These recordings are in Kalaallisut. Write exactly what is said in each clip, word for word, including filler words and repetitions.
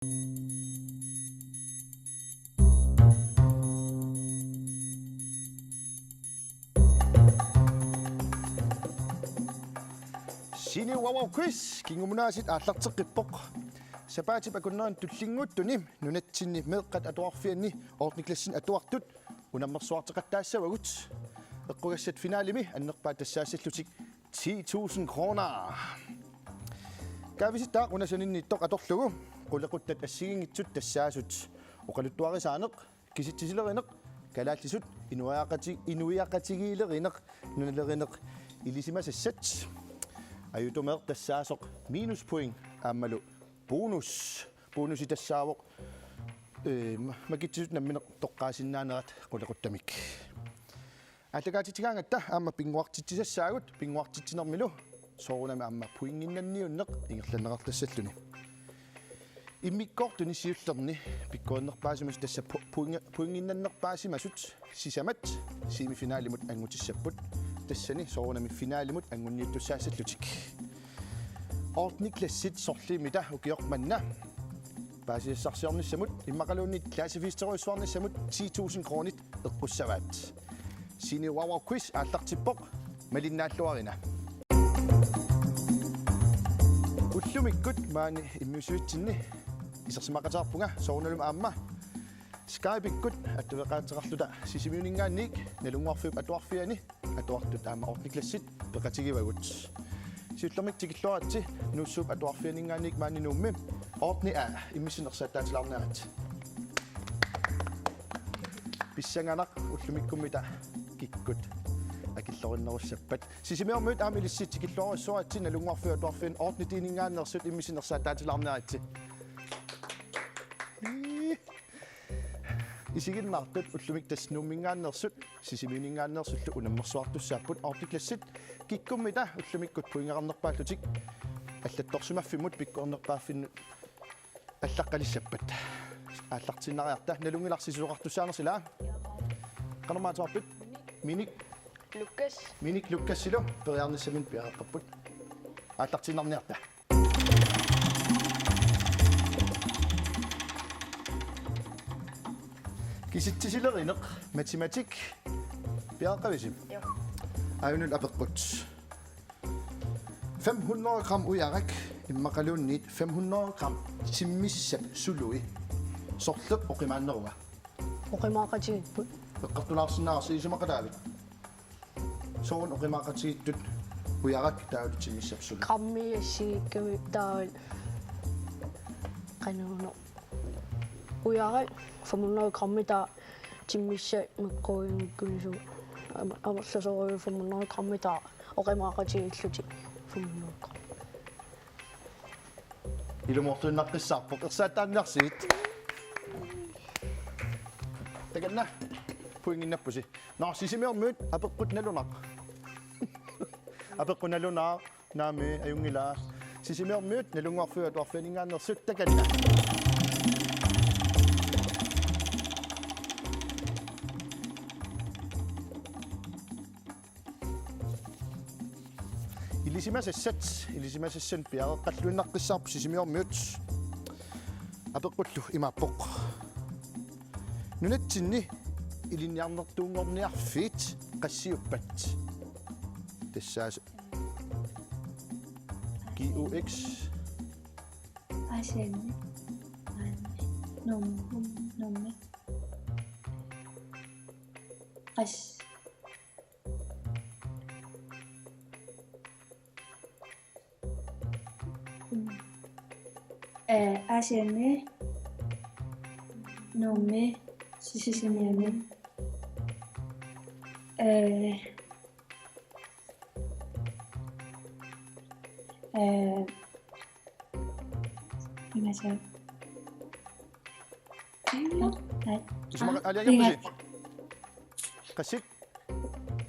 Sini Wow Wow Quiz, kingumut aasiit aallarteqqippoq. Sapaatip akunnerani tullinnguuttuni nunatsinni meeqqat atuarfianni ottende klassini atuartut unammersuarteqattaassavagut. Eqqugassat finalimi annerpaat tassaassallutik ti tusind kroner. Kaavisittaaq una saninniittoq atorlugu qulequttat assigiinngitsut tassaasut: oqaluttuarisaaneq, kisitsisilerineq, kalaallisut, inuiaqati-, inuiaqatigiilerineq, nunalerineq, ilisimasassat. Ajutumeeq tassaasoq minuspoint aammalu bonus. Bonusi tassaavoq, ee, ma-, makitsisut nammineq toqqaasinnaanerat qulequttamik. Aallakaatitsigaangatta aamma pinnguartitsisassaagut, pinnguartitsinermilu soorunami aamma pointinnanniunneq ingerlanneqartassalluni. Immikkoortuni siullerni pikkorinnerpaasimasut, tassa po-, pointi-, pointinnannerpaasimasut sisamat semifinalimut anngutissapput. Tassani soorunami finalimut anngunniuttussaassallutik. Ottende klassit sorliit ukiormanna paasisassarsiornissamut immaqaluunniit klassifisteriussuarnissamut ti tusind kronit eqqussavaat. Sini Wow Wow Quiz aallartippoq, malinnaalluarina. Ullumikkut maani immiussivitsinni isersimaqateqarpunga, soorunalumi aamma Skype-ikkut attaveqaateqarluta Sisimiuninngaanniit Nalunnguarfiup Atuarfiani atuartut aamma ottende klassit peqatigivagut. Siullermik tikilluaritsi Nuussuup Atuarfianinngaanniit maani Nuummi, ottende A, immissinnut ersaattaatilaarniaritsi. Pissanganaq, ullumikkummita kikkut akillorinnerussappat. Sisimiormiut aamma ilissi tikilluarujussuaritsi Nalunnguarfiup Atuarfiani ottende D-ninngaanneersut, immissinnut ersaattaatilaarniaritsi. Isiginnaartut ullumikkut tassa Nuumminngaanneersut Sisimiuninngaanneersullu unammersuartussaapput. Ottende klassit kikkummita ullumikkut pointeqarnerpaallutik allattorsimaffimmut pikkorinnerpaaffinnut allaqqalissappat. Aallartiinnariarta, nalunngilarsi susoqartussaanersi, ilaa? Qanormaa atuarpit? Minik. Lukas. Minik Lukassilu periarnissaminut piareerparput. Aallartiinnarniarta. Kisitsisilerineq, matematik. Piareeqqavisi? Joo. Ajunut apeqqut. Fem hundrede gram ujarak immaqaluunniit fem hundrede gram timmissap sului sorleq oqimaannerua? Oqimaaqatigiipput. Eqqartulaarsinnaarsi, isumaqataavit? Soorlu oqimaaqatigiittut ujarak taavalu timmissap sului? Grammi assigiikkami taavalu qanuuno. Ujarak fem hundrede grammi taava timmissap meqquuinngikkunisugut. Am-, amerlasoorujussuuvoq fem hundrede grammi taava oqimaaqatigiillutik fem hundrede gram. Ilumoortuinnaqqissaarpoq, ersaattaanniarsigit. Takanna, pointinnappusi. Nå, Sisimiormiut apeqqut nalunaaq. Apeqqut nalunaaq, naamik, ajunngilaq. Sisimiormiut Nalunnguarfiup Atuarfianinngaanneersut, takanna. Ilisimasassat, ilisimasassanut piareeqqalluinnaqqissaarput Sisimiormiut. Apeqqullu imaappoq: Nunatsinni ilinniarnertuunngorniarfiit qassiuppat? Tassaasut G U X. Aasianni. Nuummi. Nuummi. Qas. Ee, Aasianni, Nuummi, Sisimiuni. Ee, ee, pingasut. Isumaqat-, aalajangerpusi? Pingasut. Qassit?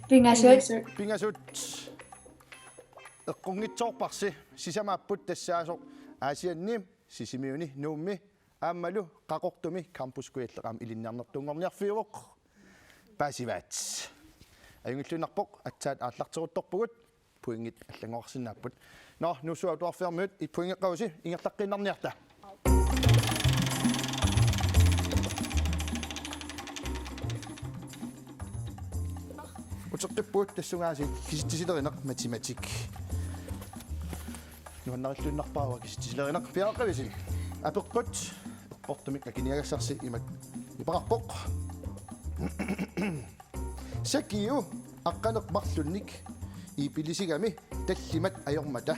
Pingasut. Pingasut. Eqqunngitsoorparsi, sisamaapput tassaasoq Aasianni, Sisimiuni, Nuummi aammalu Qaqortumi. Campus Kujalleq aamma ilinniarnertuunngorniarfiuvoq. Paasivaat. Ajunngilluinnarpoq, aatsaat aallarteruttorpugut, pointit allanngorarsinnaapput. Nå, Nuussuup Atuarfiarmiut, pointeqqavusi, ingerlaqqiinnarniarta. Seqqippugut tassunga aasiit kisitsisilerineq matematik. Nuannarilluinnarpara kisitsisilerineq, piareeqqavisi? Apeqqut, erportumik akiniagassarsi imatut nipeqarpoq. Sakiu aqqaneq-marlunnik iipilisigami tallimat ajormata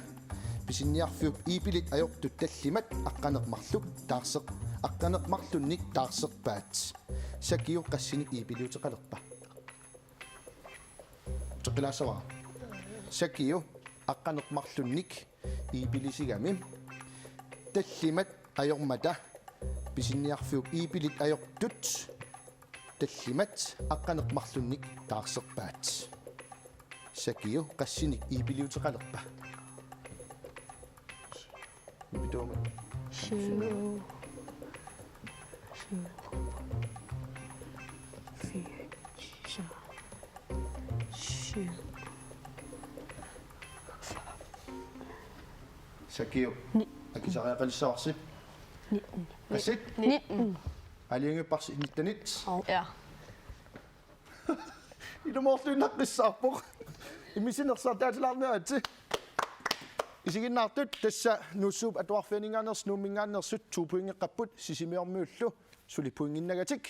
pisiniarfiup iipilit ajortut tallimat aqqaneq-marluk taarseq-, aqqaneq-marlunnik taarserpaat. Sakiu qassinik iipiliuteqalerpa? Uteqqilaassavara. Sakiu aqqaneq-marlunnik iipilisigami tallimat ajormata pisiniarfiup iipilit ajortut tallimat aqqaneq-marlunnik taarserpaat. Sakiu qassinik iipiliuteqalerpa? Nipituumik. Syv. Syv. Fire. Seks. Syv. Sakiu. Ni. Akisariaqalissavarsi. Nitten. Qassit? Nitten. Aalajangiupparsi nittenit. Ja. Ilumoorluinnaqqissaarpoq. Imisinersaartaatilaarniaritsi. Isiginnaartut tassa Nuussuup Atuarfianinngaanneersut Nuumminngaanneersut to pointeqarput, Sisimiormiullu suli pointinnagatik.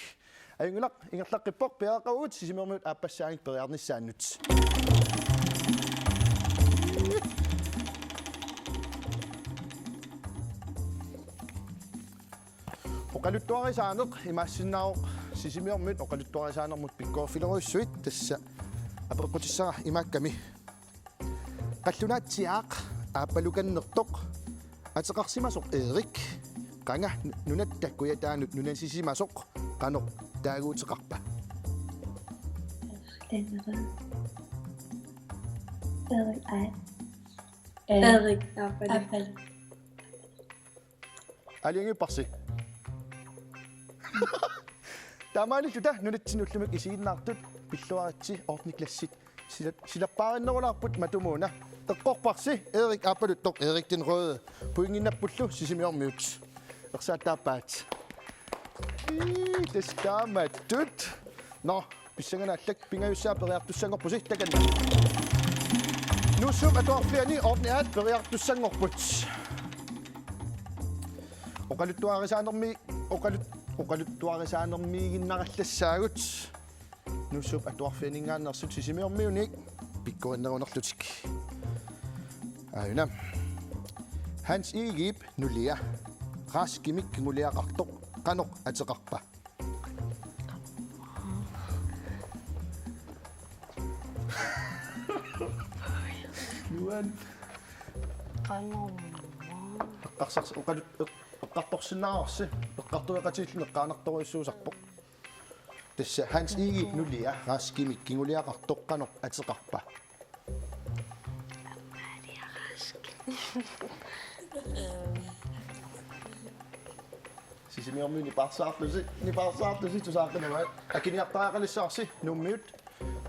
Ajunngilaq, ingerlaqqippoq, piareeqqavugut Sisimiormiut aappassaanik periarnissaannut. Oqaluttuarisaaneq imaassinnaavoq Sisimiormiut oqaluttuarisaanermut pikkoriffilerujussuit, tassa apeqqutissara imaakkami. Qallunaatsiaaq aappalukannertoq ateqarsimasoq Erik, qanga nunatta kujataanut nunasisimasoq qanoq taaguuteqarpa? Erik, aa. Erik, aappaluttoq. Aalajangiupparsi. Taamaalilluta nunatsinni ullumi isiginnaartut, pilluaritsi ottende klassit. Sila-, silappaarinnerulaarput matumuuna. Eqqorparsi, Erik aappaluttoq, Erik den Røde. Pointinnappullu Sisimiormiut. Ersaattaappaat. Ii, tassa taamatut. Nå, pissanganaq allak pingajussaat periartussanngorpusi takanna. Nuussuup Atuarfiani ottende A-t periartussanngorput. Oqaluttuarisaanermi-, oqalut-, oqaluttuarisaanermiiginnarallassaagut. Nuussuup Atuarfianinngaanneersut Sisimiormiunit pikkorinnerunerlutik. Aajuna. Hans Egedep nulia Raskimik kinguliaqartoq qanoq ateqarpa? Nuan. Qanoq. Eqqarsars-, oqalut-, eq-, eqqartorsinnaavarsi, eqqartueqatigiilluni eqqaanartorujussuusarpoq. Tassa Hans Egedep nulia Raskimik kinguliaqartoq qanoq ateqarpa? Sisimiormiut nipaarsaartusi, nipaarsaartusi tusaaqqinavaat. Akiniartariaqalissavarsi Nuummiut.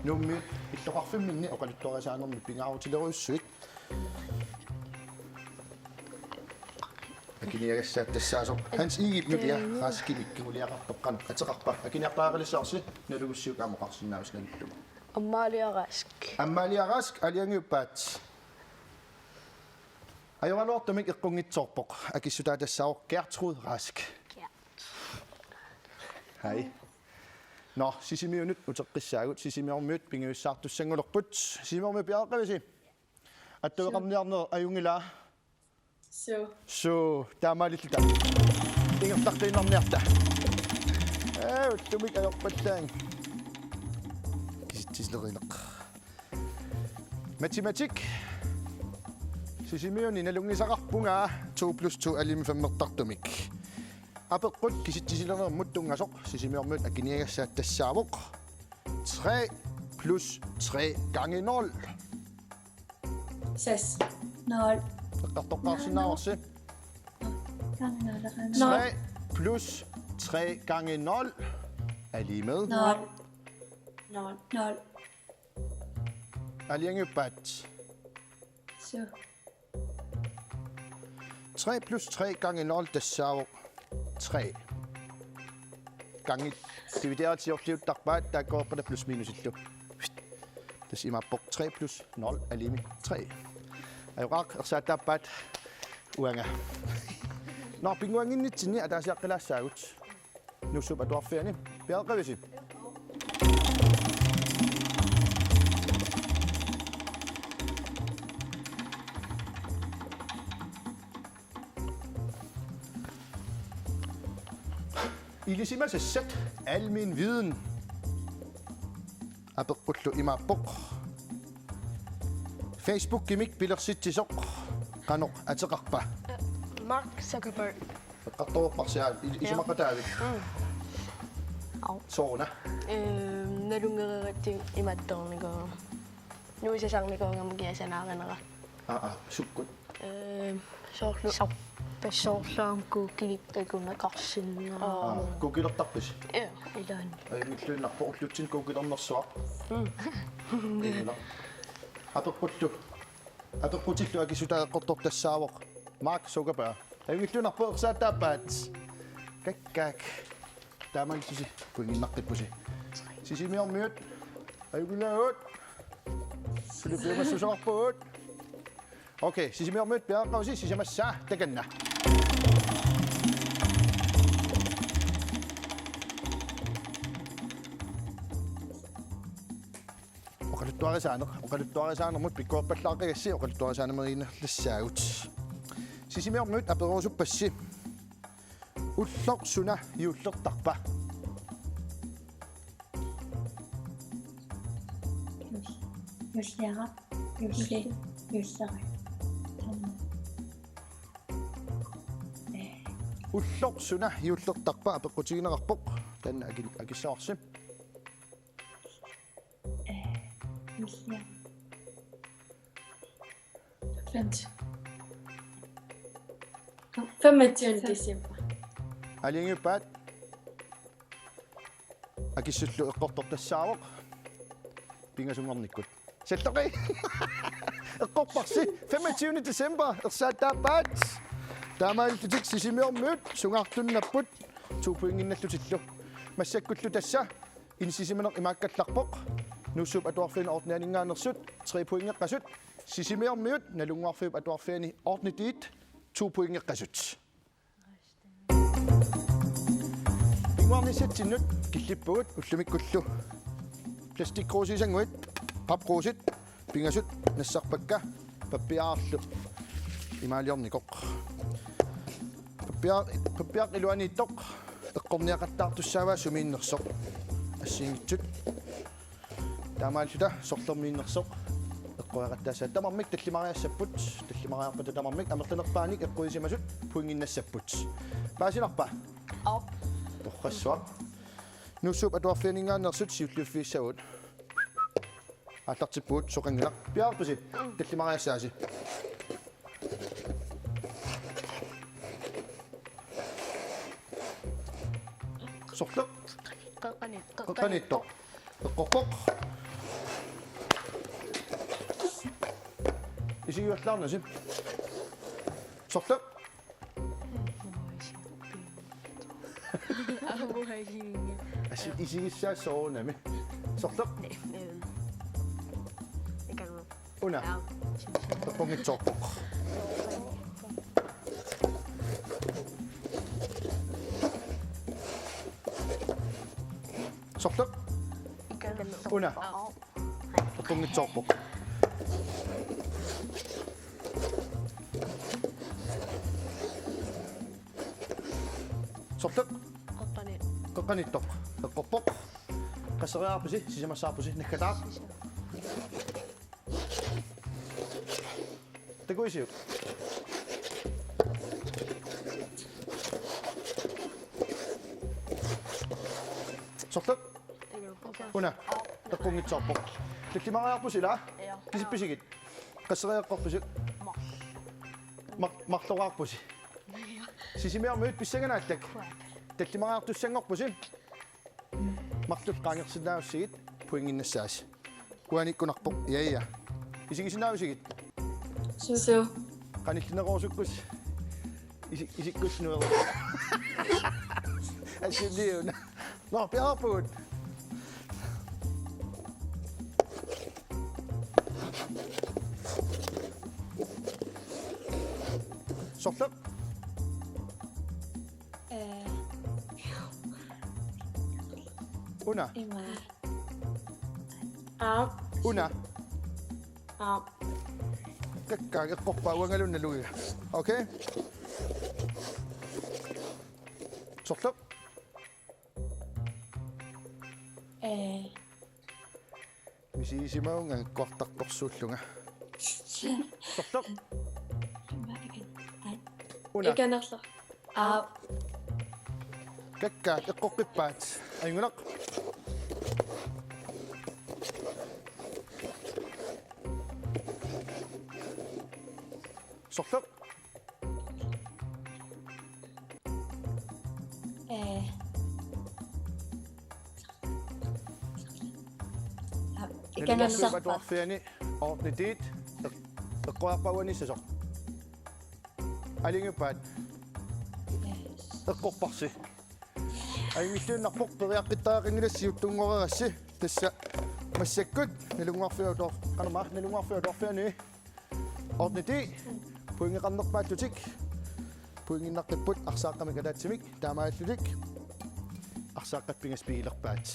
Nuummiut illoqarfimminni oqaluttuarisaanermi pingaarutilerujussuit. Akiniagassaat tassaasoq. Hans Egedep nulia Raskimik kinguliaqartoq qanoq ateqarpa? Akiniartariaqalissavarsi, nalugussiuk aamma oqarsinnaavusi nalullugu. Amalia Rask. Amalia Rask, aalajangiuppaat. Ajoraluartumik eqqunngitsoorpoq. Akissutaa tassaavoq Gertrud Rask. Gertrud. Hej. Nå, Sisimiunut uteqqissaagut, Sisimiormiut pingajussaartussanngulerput. Sisimiormiut piareeqqavisi? Attaveqarniarneq ajunngilaa. Suu. Suu, taamaalilluta. Ingerlaqqiinnarniarta. Ee, ullumi ajorpallaanngilaq. Kisitsisilerineq. Matematik. Sisimiuni nalunngisaqarpunga to plus to alimmi femmertartumik. Apeqqut kisitsisilernermut tunngasoq Sisimiormiut akiniagassaat tassaavoq tre plus tre gange nul. Seks. Nul. Eqqartoqqaarsinnaavarsi. Gange nul. Nul. Tre plus tre gange nul er lig med? Nul. Nul. Nul. Aalajangiuppaat. Suu. Tre plus tre gange nul tassaavoq tre. Gange divideret siorliuttarpaat, taakkoorpata plus minusillu. Imaappoq tre plus nul er lig med tre. Ajoqaaq, ersaattaappaat uanga. Nå, pinnguannginnitsinni ataasiaqqilaassaagut. Nuussuup Atuarfiani. Piareeqqavisi? Ilisimasassat, almen viden. Apeqqullu imaappoq: Facebookimik pilersitsisoq qanoq ateqarpa? Mark Zuckerberg. Eqqartorparsi aap, il-, Ja. isumaqataavit? Mm. Au. Sooruna? Øhm, nalunngereeratsigu imaattoornikuugama. Nuisasarnikuugama kiasanaarinera. Aa, aa, sukkut? Øhm, soorlu Sor-, soorlu aamma Google takuneqarsinnaa. Aa, Googlertarpisi? Ja, ilaanni. Ajunngilluinnarpoq ullutsinni Googlernersuaq. Mm. Ilaa. Apeqqullu. Apeqqutillu akissutaa eqqortoq tassaavoq Mark Zuckerberg. Ajunngilluinnarpoq, ersaattaappaat. Kakkaak. Taamaalillusi pointinnaqqippusi. Sisimiormiut. Ajunngilaagut. Suli piumassuseqarpugut. Okay, Sisimiormiut piareeqqavusi, sisamassaa takanna. Oqaluttuarisaaneq, oqaluttuarisaanermut pikkoreqqallaaqqagassi, oqaluttuarisaanermiinnarlassaagut. Sisimiormiut apererusuppassi: Ulloq suna juullertarpa? Jul-, juulleraq, juulli-, juulleraq. Ulloq suna juullertarpa, apeqqutigineqarpoq. Taanna aki-, akissavarsi. Vent. Femogtyvende december. Aalajangiuppaat. Akissullu eqqortoq tassaavoq pingasunngornikkut. Salloqi. Eqqorparsi femogtyvende december, ersaattaappaat. Taamaalillutik Sisimiormiut sungaartunnapput to pointinnallutillu. Massakkullu tassa inissisimaneq imaakkallarpoq: Nuussuup Atuarfiani ottenianinngaanneersut tre pointeqqasut, Sisimiormiut Nalunnguarfiup Atuarfiani otteniit to pointeqqasut. Pinnguarnissatsinnut killippugut ullumikkullu. Plastikkruusiisanguit, papkruusit, pingasut nassarpakka, pappiarlu imaaliornikoq. Pappiaq, pappiaq iluaniittoq eqqorniaqattaartussaavaa sumiinnersoq. Assigiinngitsut. Taamaalilluta sorlermiinnersoq eqqoriaqattaassaaq. Tamarmik tallimariassapput, tallimariarpata tamarmik amerlanerpaanik eqquisimasut pointinnassapput. Paasinarpa? Aap. Torrassuaq. Nuussuup Atuarfianinngaanneersut siulliuffigissagut. Aallartippugut, soqanngilaq. Piareerpisi? Mm. Tallimariassaasi. Sorleq? Qeqqani-, qeqqani-, qeqqaniittoq. Eqqorpoq. Isigivallaarnasi. Sorleq? Asi isigissaa soorunami. Sorleq? Øhm, jeg kan Una. Aap. Eqqunngitsoorpoq. Sorleq? Una. Aap. Eqqunngitsoorpoq. Sorleq? Qeqqani-, qeqqaniittoq. Eqqorpoq. Qasseriarpisi, sisamassaarpusi, naggataaq. Takuisiuk? Sorleq? Una. Eqqunngitsoorpoq. Tallimariarpusi ilaa? Ja. Kisippisigit? Qasseriarpisi? Mar-, marloraarpusi. Sisimiormiut pissanganaallutik. Tallimariartussanngorpusi. Marluk qaangersinnaavassigit pointinnassaasi. Uaniikkunarpoq, ja, ja. Isigisinnaavisigit? Suu. Suu. Qanillinerusukkus. Isi-, isikkus nueru. Asiliuna. Nå, piareerpugut. Sorleq. Eh, Una. Ima. Aap. Una. Aap. Kakkaak eqqorpaa uangalu nalugiga. Okay? Sorleq. Eh. Misigisimavunga angakkuartartorsuullunga. Sorleq. Una. Ikanerlu. Aap. Kakkaak eqqoqqippaat. Ajunngilaq. Sorleq. Eh. Aap. Ikanerlu. Nalunnguarfiup atuarfiani ordnitit. Eq-, eqqoriarpaa uani sasor. Alingiuppaat. Eqqorparsi. Ajunngilluinnarpoq, periaqqittariaqanngilassi siuttunngoreerassi. Tassa massakkut nalunnguarfiup atuar-, qanormaa, nalunnguarfiup atuarfiani. Ordnitit pointeqarnerpaallutik. Pointinnaqqipput arsaaqqamik ataatsimik, taamaalillutik arsaaqqat pingasut pigilerpaat.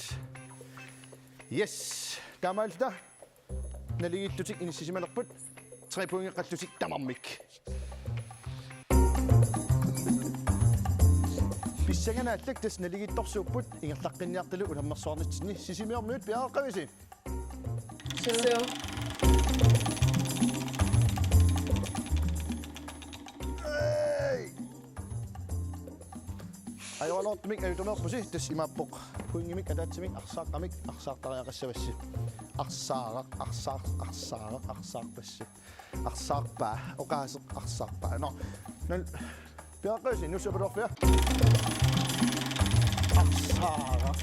Yes. Taamaalilluta naligiillutik inissisimalerput. Tre pointeqarlutik tamarmik. Pissanganarlak tassa naligiittorsuupput, ingerlaqqinniartalu unammersuarnitsinni. Sisimiormiut, piareeqqavisi? Suu. Hey! Ajoraluartumik ajutumeerpusi, tassa imaappoq. Pointimik ataatsimik arsaaqqamik arsaartariaqassavassi. Arsaaraq, arsaar-, arsaaraq, arsaarpassi. Arsaarpaa, oqaaseq arsaarpaa. Nå. Nå, piareeqqavisi, Nuussuup Atuarfia? Arsaaraq.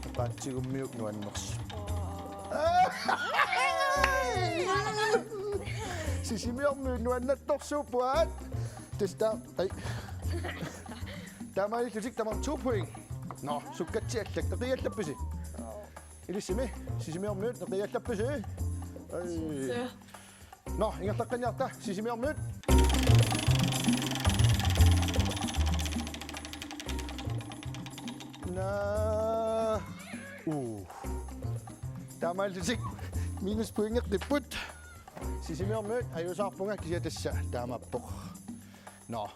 Oqaatsigummiuk nuannersoq. Sisimiormiut nuannattorsuuppuat. Tassa, ai. Taamaalillutik, tamarmik to point. Nå, sukkatsiallak, eqiallappisi? Ilissimi, Sisimiormiut, eqiallappisi? Ai. Suu. Nå, ingerlaqqinniarta, Sisimiormiut. Naa. Uu. Taamaalillutik minus pointeqqipput. Sisimiormiut ajuusaarpunga, kisianni tassa taamaappoq. Nå.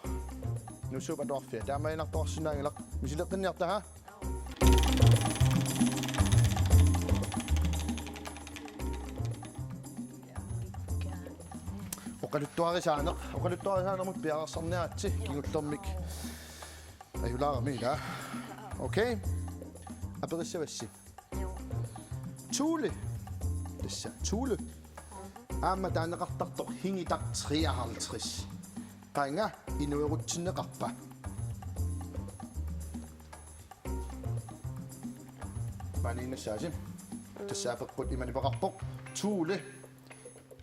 Nuussuup Atuarfia. Taamaaginnartoqarsinnaanngilaq. Misileqqinniarta, ha? Oqaluttuarisaaneq, oqaluttuarisaanermut piareersarniaritsi kingullermik. Ajulaarami, ilaa. Okay. Aperissavassi. Thule. Tassa, Thule. Aamma taaneqartartoq Hingitaq treoghalvtreds. Qanga inuerutsinneqarpa? Maaniinnassaasi. Tassa apeqqut ima nipeqarpoq. Thule.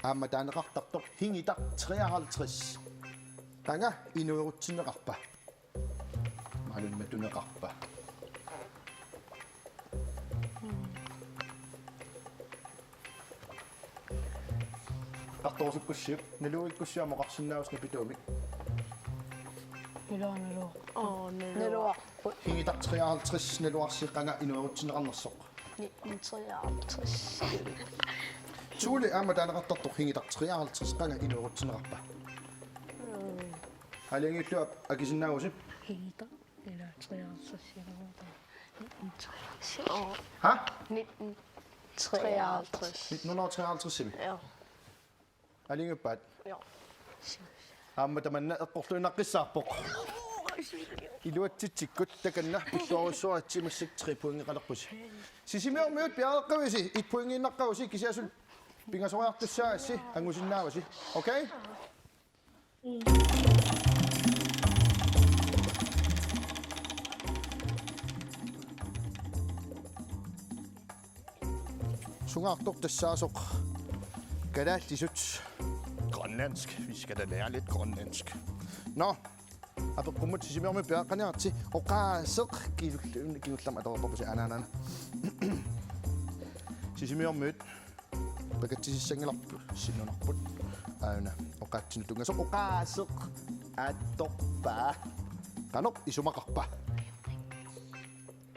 Aamma taaneqartartoq Hingitaq treoghalvtreds. Qanga inuerutsinneqarpa? Malunnartuneqarpa? Qartorusukkussiuk, naluigikkussiuk aamma oqarsinnaavusi napituumik. Ilaa, naluara. Oo, naluara. Naluara. Hingitaq treoghalvtreds naluarsi, qanga inuerutsinneqarnersoq? Nitten treoghalvtreds. Thule, aamma taaneqartartoq Hingitaq treoghalvtreds, qanga inuerutsinneqarpa? Aalajangiullugu akisinnaavusi? Hingitaq, ilaa, treoghalvtreds, ilaa. Nitten treoghalvtreds. Oo. Ha? Nitten treoghalvtreds. Nitten hundrede og treoghalvtreds-imi? Ja. Aalajangiuppaat? Ja. Aamma tamanna eqqorluinnaqqissaarpoq. Iluatsitsikkut, takanna pilluarujussuaritsi, massakkut tre pointeqalerpusi. Sisimiormiut, piareeqqavisi, et pointiinnaqqavusi, kisianni suli pingasoriartussaagassi angusinnaavasi. Okay? Sungaartoq tassaasoq kalaallisut? Grønlandsk. Vi skal da lære lidt grønlandsk. Nå, apeqqummut Sisimiormiut piareeqqaniaritsi, oqaaseq kingullermik, kingullermik atortorpusi, anaanana. Sisimiormiut pakatsisissanngilarput, sinnunarput. Aana, oqaatsinnut tunngasoq oqaaseq aattorpaa. Qanoq isumaqarpa?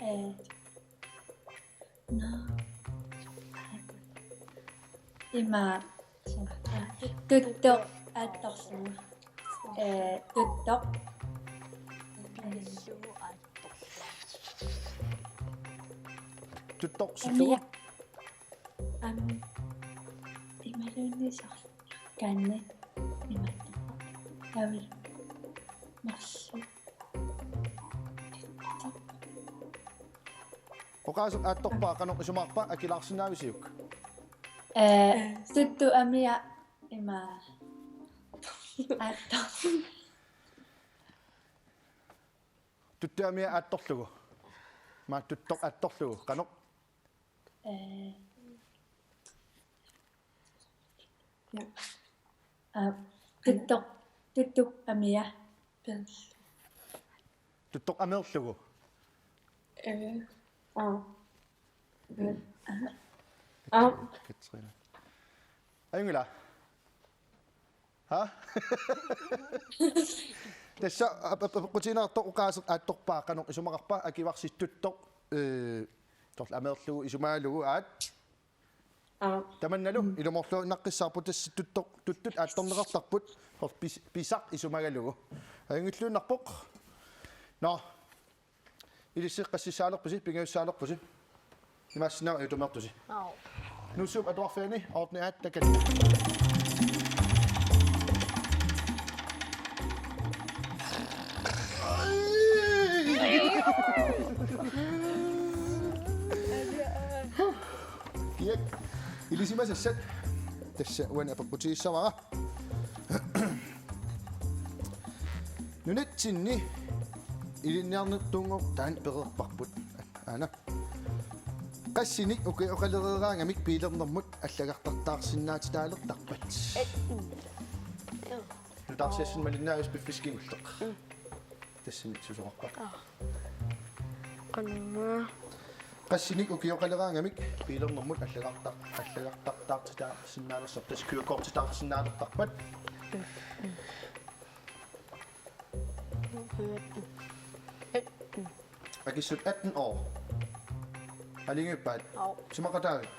Eh, no. Ima. Tuttoq aattorlugu. Eh, tuttoq. Tuttoq sutlugu. Am, imaluunniit soorlu kaanni imaattoq. Taavalu marluk. Oqaaseq aattorpaa, qanoq isumaqarpa, akilaarsinnaavisiuk? Eh, tuttup amia ima aattor. Tuttup amia aattorlugu. Maa tuttoq aattorlugu. Qanoq? Eh. Ja. Ah, tuttoq, tuttup amia. Tuttoq ameerlugu. Eh. Ah. Eh. Ah. Katrina. Ajunngila? Ha? Tassa ap-, ap-, apeqqutigineqartoq oqaaseq aattorpaa, qanoq isumaqarpa, akivarsi tuttoq, eh, soorlu ameerlugu isumagalugu aat. Ah. Tamannalu ilumoorluinnaqqissaarput, tassa tuttoq, tuttut aattorneqartarput, soorlu pis-, pisaq isumagalugu. Ajunngilluinnarpoq. Nå. Ilissi qassissaalerpusi, pingajussaalerpusi? Imaassinnaavoq ajutumeertusi. Au. Nuussuup Atuarfiani, ottende aat takanna. Kiak. Ilisimasassat. Tassa uani apeqqutigissavara. Nunatsinni ilinniarnertuunngooq taanna pereerparput. Aana. Qassinik ukioqalereeraangamik biilernermut allagartartaarsinnaatitaalertarpat? Nutaarsiassat malinnaavisi piffissaq kingulleq. Tassani susoqarpa? Aa. Qanimma. Qassinik ukioqalereeraangamik biilernermut allagartar-, allagartartaartitaasinnaalersarpat, tassa kørekortitaasinnaalersarpat? Akissut atten år. Aalajangiuppat? Au. Isumaqataavit?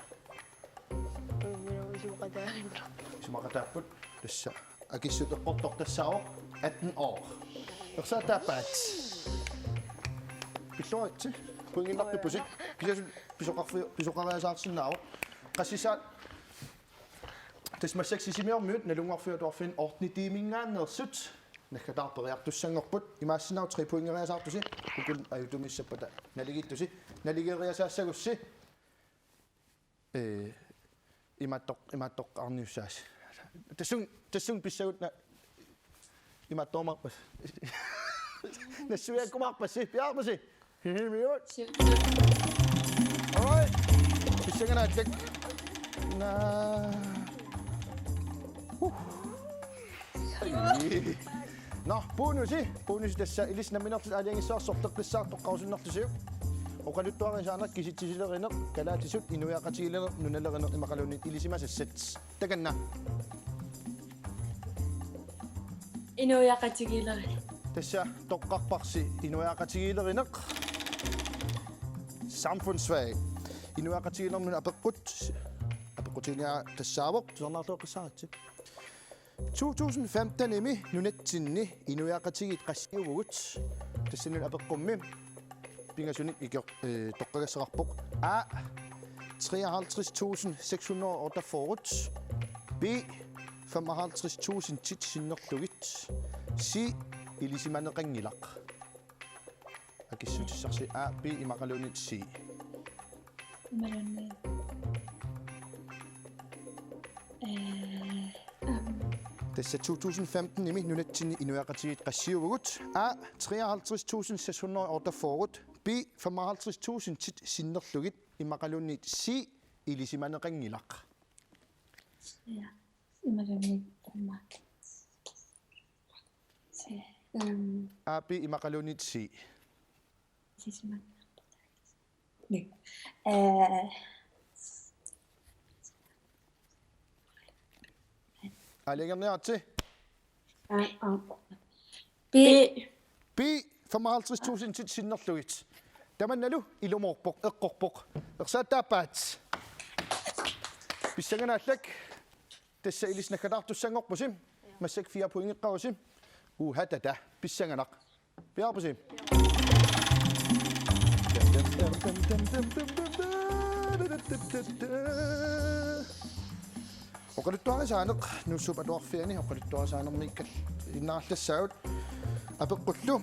Isumaqataavit. Isumaqataapput. Tassa. Akissut eqqortoq tassaavoq atten år. Ersaataappat? Pilluaritsi. Pointinnartuusi. Kisianni pisoqarfi-, pisoqariasaarsinnaavoq. Qassissaat. Tassa massakkut Sisimiormiut Nalunnguarfiup Atuarfiani ottende D-minngaanneersut naggataarperiartussanngorput, imaassinnaavoq tre pointeriasaartusi, ukua ajutumiissappata naligiittusi, naligiittariasaassagussi. Ee, imaattoq-, imaattoqqaarniussaasi. Tassunga, tassunga pissagut na-, imaattorumaarpasi. Nassuiaakkumaarpassi, piaarpasi. Hihimiut. All right. Pissanganaq aatsaat. Naa. Huh. Nå, bonusi. Bonusi tassa ilissi nammineerlusi aalajangissavarsi sorleqqissaartoq toqqarusunnerlusiuk. Oqaluttuarisaaneq, kisitsisilerineq, kalaallisut, inuiaqatigiilerineq, nunalerineq imaluunniit ilisimasassat. Takanna. Inuiaqatigiilerineq. Tassa toqqarparsi inuiaqatigiilerineq. Samfundsfag. Inuiaqatigiilerinermut apeqqut. Apeqqutigineq tassaavoq. Tusarnaarluaqqissaaritsi. To tusind femten-imi nunatsinni inuiaqatigiit qassiuvugut? Tassanilu apeqqummi pingasunik ikioq-, eh, toqqagassaqarpoq. A, treoghalvtreds tusind seks hundrede og otteogfyrre. B, femoghalvtreds tusind tit sinnerlugit. C, ilisimaneqanngilaq. Akissutissarsi A, B imaluunniit C. Imaluunniit. Eh, am, Tassa to tusind femten-imi nunatsinni inuiaqatigiit qassiuvugut. A, treoghalvtreds tusind seks hundrede og otteogfyrre. B, femoghalvtreds tusind tit sinnerlugit imaluunniit C, ilisimaneqanngilaq. Ja. Imaluunniit tamma. Se, um, A, B imaluunniit C. Ilisimaneqanngilaq. Ni. Eh, Aalajangerniaritsi. B. B. B, femoghalvtreds tusind sinnerlugit. Tamannalu ilumoorpoq, eqqorpoq. Ersaattaappaat. Pissanganaq aallak. Tassa ilissi naggataartussanngorpusi. Massakkut fire pointeqqarusi. Uha tata. Pissanganaq. Piareerpusi. Oqaluttuarisaaneq Nuussuup Atuarfiani oqaluttuarisaanermiikkal innaallassaagut. Apeqqullu: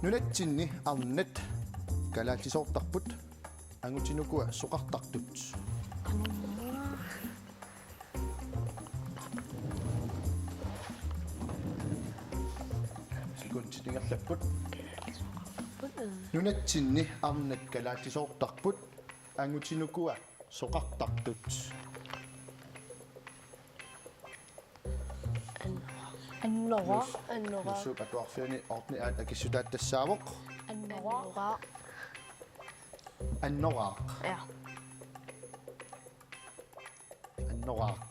Nunatsinni arnat kalaallisoortarput, angutinukua soqartartut? Sekundit ingerlapput. Nunatsinni arnat kalaallisoortarput, angutinukua soqartartut? Annoraaq. Nuus-, Annoraaq. Nuussuup Atuarfiani ottende A-t akissutaat tassaavoq. Annoraaq. Annoraaq. Ja. Annoraaq.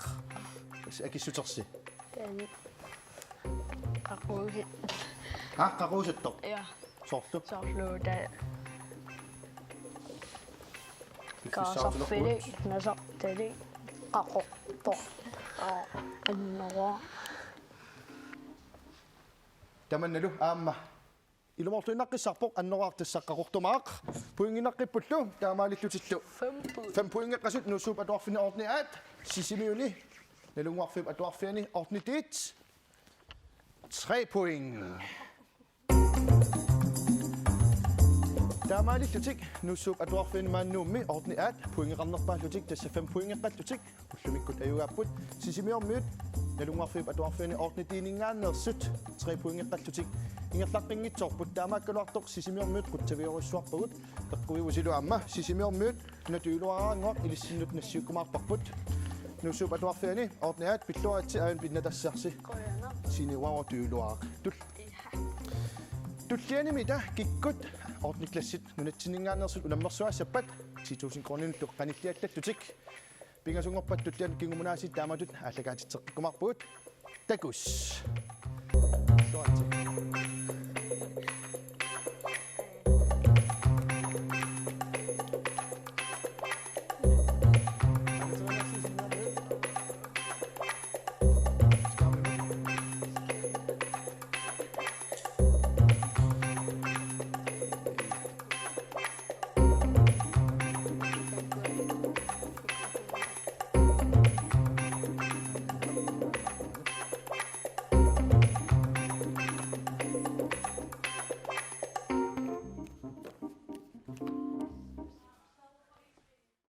Tassa akissutersi. Taanna. Qaquusi. Ha, qaquusuttoq. Ja. Soorlu. Soorlu taava. Piffissaarusilerpugut. Kaasarfilik, nasartalik, qaqortoq. Aa, annoraaq. Tamannalu aamma ilumoortuinnaqqissaarpoq, annoraaq tassa qaqortumaaq. Pointinnaqqippullu taamaalillutillu. Fem point. Fem pointeqqasut Nuussuup Atuarfini ottende A-t, Sisimiuni Nalunnguarfiup Atuarfiani ottende D-t. Tre point. Taamaalillutik Nuussuup Atuarfiani maani Nuummi ottende A-t pointeqarnerpaallutik, tassa fem pointeqqallutik, ullumikkut ajugaapput. Sisimiormiut Nalunnguarfiup Atuarfiani ottende D-ninngaanneersut tre pointeqqallutik ingerlaqqinngitsoorput. Taamaakkaluartoq Sisimiormiut qutsavigerujussuarpagut. Eqquivusilu aamma Sisimiormiut una tujuuluaraannguaq ilissinnut nassiukkumaarparput. Nuussuup Atuarfiani ottende A-t pilluaritsi, aajuna pinnattassarsi. Sini uanga tujuuluaraq. Tul-, tullianimita kikkut ottende klassit nunatsinninngaanneersut unammersuaassappat ti tusind kroninillu qanilliallattutik. Pingasunngorpat tullianut kingumut aasiit taamatut aallakaatitseqqikkumaarpugut. Takuss.